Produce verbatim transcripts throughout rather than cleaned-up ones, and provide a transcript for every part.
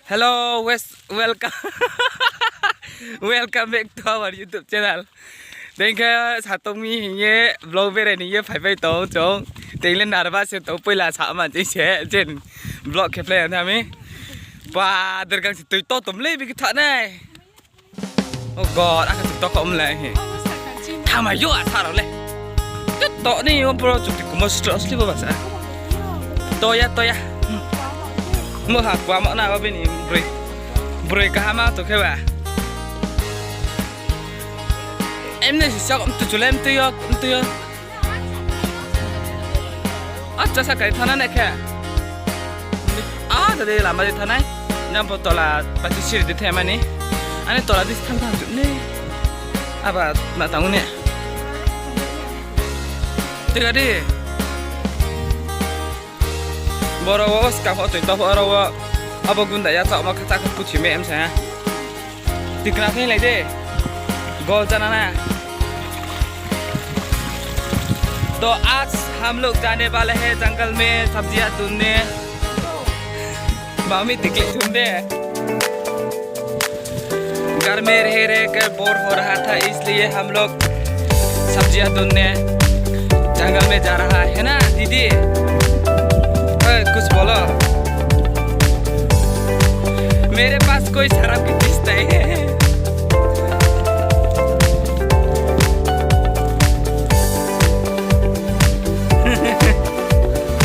Hello, wes-, welcome. Welcome back to our YouTube channel. Tei khe satong mi hing ye vlog berai ni ye phaipai tong chung. Tei le nervous se tong, poila sa man ching se jen vlog khe play ang thami. Pa, dergang se tui to tom le bikhe thanai. Oh God, aka tu tokha mlai he. Thama yo asa rao le. Tu to ni o bro chuti kumo stro asli bo basa. Toya, toya. Mo ha kuamo na ba bini broi. Broi kahama to khe ba. Emne si sok tu chule mtu yo, mtu yo. Acha sa kai thana ne khe. A, tadi lama di thanai. Nang bo tola pati siri di thai mani. Ani tola di thang thang ni. Aba ma tang ne. Tiga di. Boro wo skang ho tui to boro wo. Abo gunda ya chak ma kha chak puchi me em sa. Tikna thing lai de. Gol chana na. तो आज हम लोग जाने वाले हैं जंगल में सब्जियां ढूंढने। मामी टिकली ढूंढने। घर में रह रह कर बोर हो रहा था, इसलिए हम लोग सब्जियां ढूंढने जंगल में जा रहा है ना दीदी? ओए, कुछ बोलो। मेरे पास कोई शर्म की चीज नहीं है।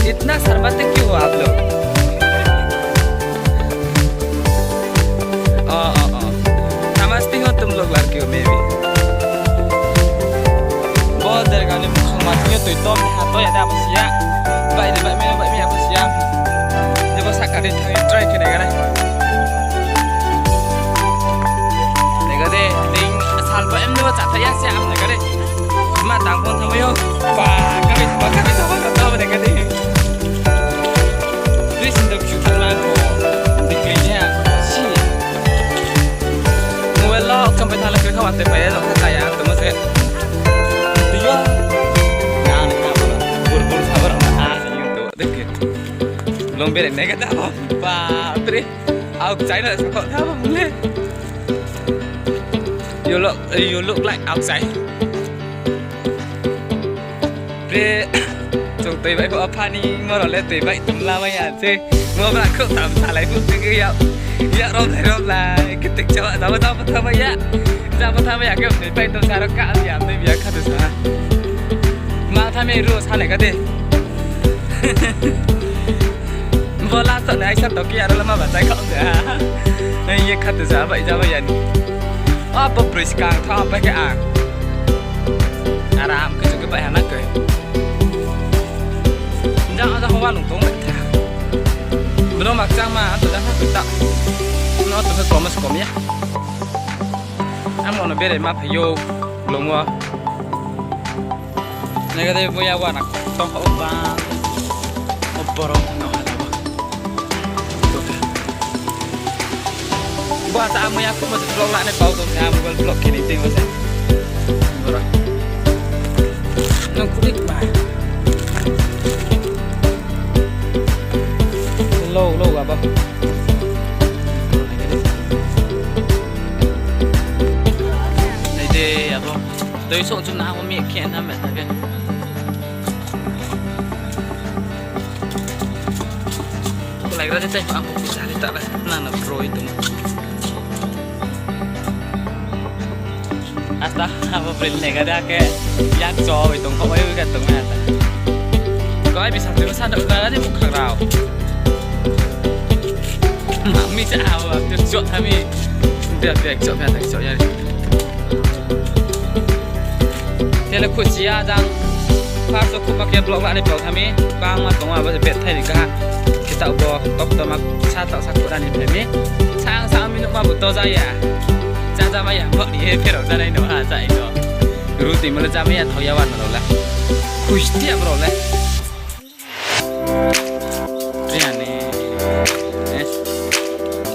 इतना शर्माते क्यों हो आप लोग? ओ, ओ, ओ। समझती हो तुम लोग लड़कियों में भी। Bo dergang ni mung sung ma thing yo tui tom ha to ya da bo siya. Bai de bai me bai me ya bo siya. Jebo saka de thang ye try khe nai ga nai. Nai ga de, ding sal ba em de bo cha tha ya siya am nai ga de. Ma tang phone thang yo. Ba, kami thang ba, kami thang ba, thang ba nai ga de. Please, in the future, man, ko dikli ya. Si. Mobile lo, kampai thala khe khawa te pai lo, kha ya, tamo se. Tiyo. Na, na, na, bor, bor, sabar, na, ha, si, yung to, dek. Long bere, nega da, bapre. Outside na, sa ko, da, bapre. You look, you look like outside. Pre, chung tui bai pho phani, mo rao le tui bai tong la mai ya se. Mo bra khrouh tam salai phu tui ya. Ya rom lai rom lai, khe tui chawa, jabo jabo tha mai ya. Jabo tha mai ya, khe tui bai tong sa rao ka ya, tui ya kha tui sa. Ma tha mai ru sa nai ka de. Bo la to nai sa to ki aro lama ba chai kha de. Nai ye kha tui sa bai jabo ya ni. A, bo broi skang tha bai khe a. Aram khe chung khe bai ha na khe. Jang ada hawa nung tong bai khe. Bro mak chang ma, ato jang ha ta. No to khe kom se kom ya. Amo no bere ma phai yo, blong wo. Nai ga de bo ya wa na tong kha o ba. O borok no ha na ba. Bo asa amo ya khumo se vlog la nai pau tong se, amo vlog khe ni tei mo se. Boro. Nung kulik ma. Low, low abo. Nai de abo. Doi sok chung na amo mi khe na me ta khe. Kulaigra de tei, ang kisa ni ta la, nang na broi tong. Asta, abo broi lega da ke, yak cho bai tong, kho bai ga tong ya ta. Koi bisa tu sa do ga ni bukhang rao. Mami sa abo tu cho thami. Dia dia cho ya ta cho ya. Tele khusia jang. First o khuma khe vlog la ni vlog thami. Bangma tong abo se bet thai ni kaha. Kita bo tok toma sa ta sa khura ni thami. Sang sa mi nukma bo to jaya. Cha ja maya bo ni he phero ja nai no ha cha i no. Ruti mole ja maya thao ya wan no la. Khusti abro le. Riya ni. Eh.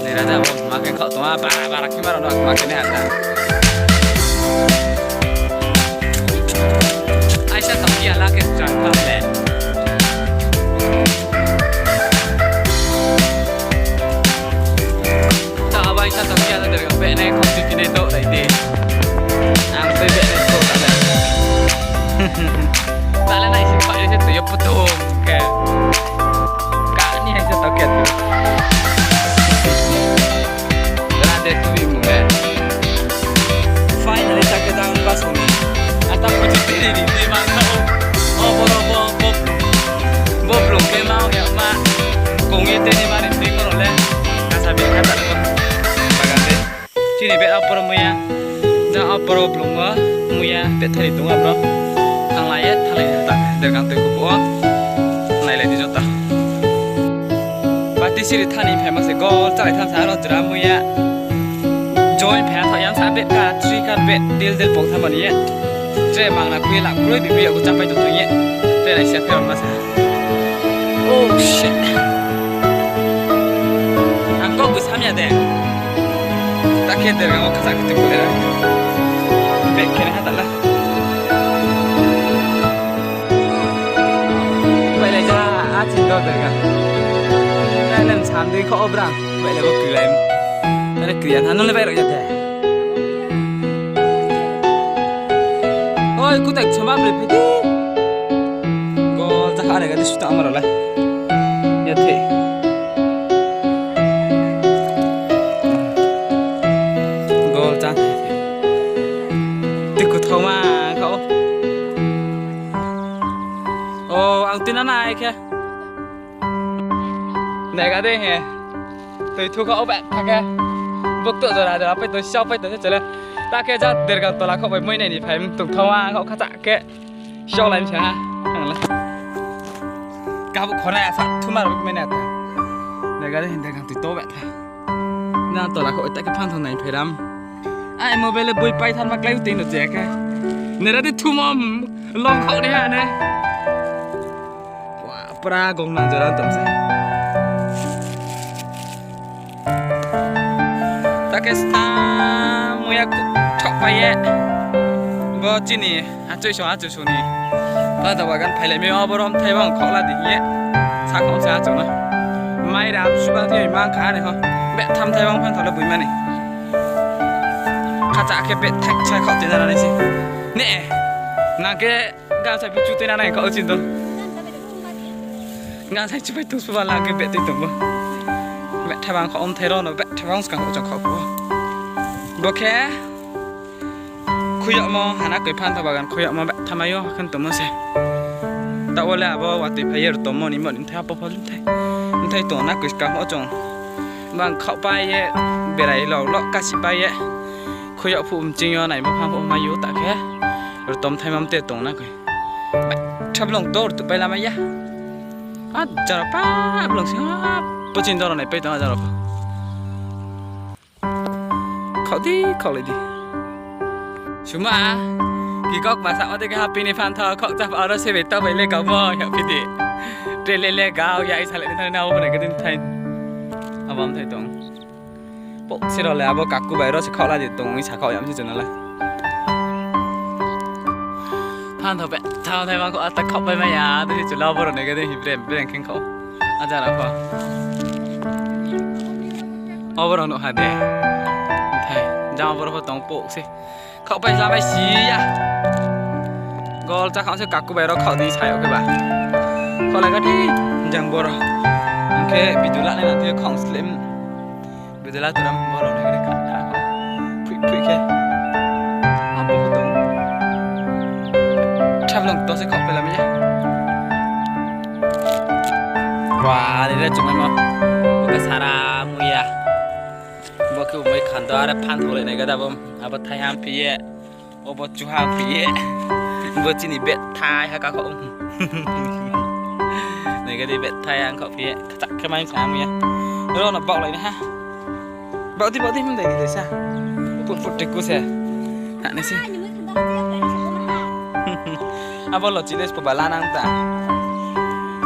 Ni raja bo ma khe khao tongma bara bara khe maro no ma khe ni hata. Aisa tong ki ala ke chang kha le. Bed aporo muiya. Jang aporo blung wo muiya bed thani tong abro. Thanglai ye, thanglai ye ta. Dergang toi kupu o. Nailai di jota. Pati siri thani phaima se gol chalai tham sa aro jora muiya. Join phai tha yam sa bed ka, three ka bed, dil dil pok thamani ye. Tre mangna khui lak kroi bi muiya ko chapai to tong ye. Tre lai sia phe ma sa. Oh shit. Ang kok bo samya de. Ta khe dergang o khasa khe tui pore ra. Bek khe ha ta la. Bai lai ja, a ching do dergang. Nai nem sam dei kho obrang. Bai lai bo kri lai. Tare kri ya na, nung le bai ro ya de. Oi, kutai chama bre phi di. Gol ja kha re ga di suta amaro le. Ya the. Gol ja. Ti ku thoma kha o. O, ang tina nai khe. Nai ga de he. Toi thu kha o ba kha khe. Bok to jora jora pai to, siao pai to se chole. Ta khe ja dergang tola kho bai moi nai ni phai tong thoma kho kha ta khe. Siao lai msa ha. Ang la. Ka bo khona ya sa thuma ro mai na ta. Nai ga de he dergang toi to ba kha. Na tola kho ta khe phan thong nai phai ram. Ai mobile boi pai thanma klái tei no che khe. Nera de thumom long khau ni ha ne. Wa, pra gong nang jora tong se. Ta khe sa muiya ku thok pai ye. Bo chini achoi so achoi so ni. Phan thok bagan phailai mi obo rom thai bang khokla di ye. Sa khok sa achoi na. Mai ram suba thai mang kha ne ho. Be tham thai bang phan thok le bui mani. Khacha khe be thak sa khok tui na nai se. Ne. Nang khe ga sa bi chu tui na nai khok chin do. Ga sa chu pai tu suba la khe be tui tong bo. Be thabang khok om thai ro no be thabang skang khok chang khok bo. Bo khe. Khuyokmo hana koi phan thok bagan khuyokmo be thamai yo khan tongmo se. Taoh wo le abo watoi phai ye rtommo ni mo ni thai apo pho thai. Thai tong na koi skang khok chang. Bang khok pai ye berai lo lo kasi pai ye. Khuyok phu mching yo naimo phang phu mai yo ta khe. Rtom thai mam te tong na koi. Thablong to rtu pai lamai ya. A jaro pa blong sing ha. Pochin doro nai pai tong a jaro pa. Khok di, khok lai di. Suma, ki kok ma sa ma de kha pini phan thok khok chap aro se be ta bai le gao mo ya phi di. Tre le le gao ya isa le ni thai na o ne ka din thai. Abam thai tong. Pok siro le abo kaku bai ro se khok la di tong sa khok yam se chuna le. Phan thok be thao thai ma khok ata khok bai ma ya de chula boro ne ka din hi brem brem kheng khok. Aja ra pho. Obo rao nuh ha de. Thai, jang obo rao pho tong pok se. Khok pai sa bai si ya. Gol cha khang se kaku bai rao khok di sa yag khe ba. Khok lai ka di, jang boro. Ang khe video la nai na thai khang slem. Video la turam boro nai ka di kha kha. Phui phui khe. Abo pho tong. Thablong to se khok pai la mi ya. Wa, ni re chungmaimo. Bo khe sara muiya. Bo khe umai khando, are phan thok le nai gada bo. Abo thai ham phi ye. Obo chu ham phi ye. Bo chini bethai ha ka kho. Nai gadi bethai ang kho phi ye. Kachak khe mai sa muiya. Ro no baoh lai na ha. Baoh di, baoh di, him dai di dai sa. Put put tiku se. Ha, nai se. Abo lo chiles po bala nang ta.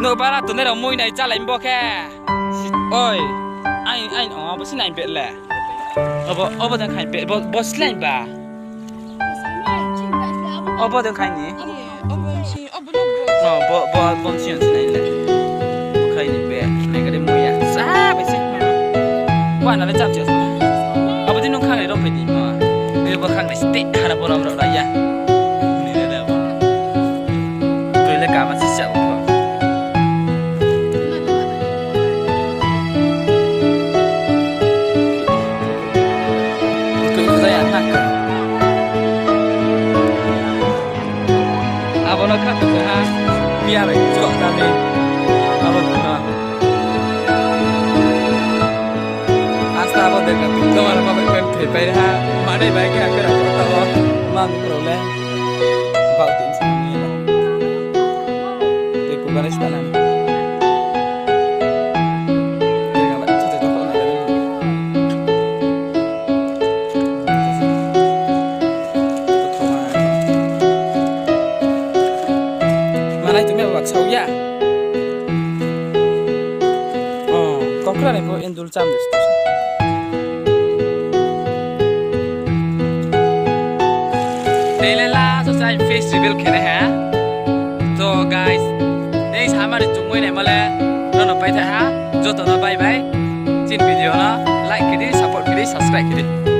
No bara to ne ro mui nai chalai bo khe. Oi. Ai, ai, o, abo si nai bet le. Obo, obo dang khai bet, bo, bo si nai ba. Obo dang khai ni. Obo si, obo no bo. O, bo, bo, bo si nai le. Bo khai ni bet, nai gade muiya. Sa, bai si. Wa na le chap chap. Abo di no khang ni ro pe di. Ni bo khang ni ste, hara bo ram ro ra ya. Ni le da bo. Koi le kama si sa bo. Koi ko ya na ka. Abo no kha ko ha. Pia bai jo da me. Abo no. Asta abo de ka. Toma na ba bai. Pai ha, manai bai khe akhe rao ta o, mang rao le, bau tin sa ni. Tei kubarai sta nang. Tei ga bai, tei ga bai. Manai tumi abo bak sao ya. O, kokra ni pho endul cham de sto. Tei le last o chai face reveal khe nai ha. To guys, tei samari chungmai naima le nono paithai ha. Joto no bye bye. Chini video no like khe di, support khe di, subscribe khe di.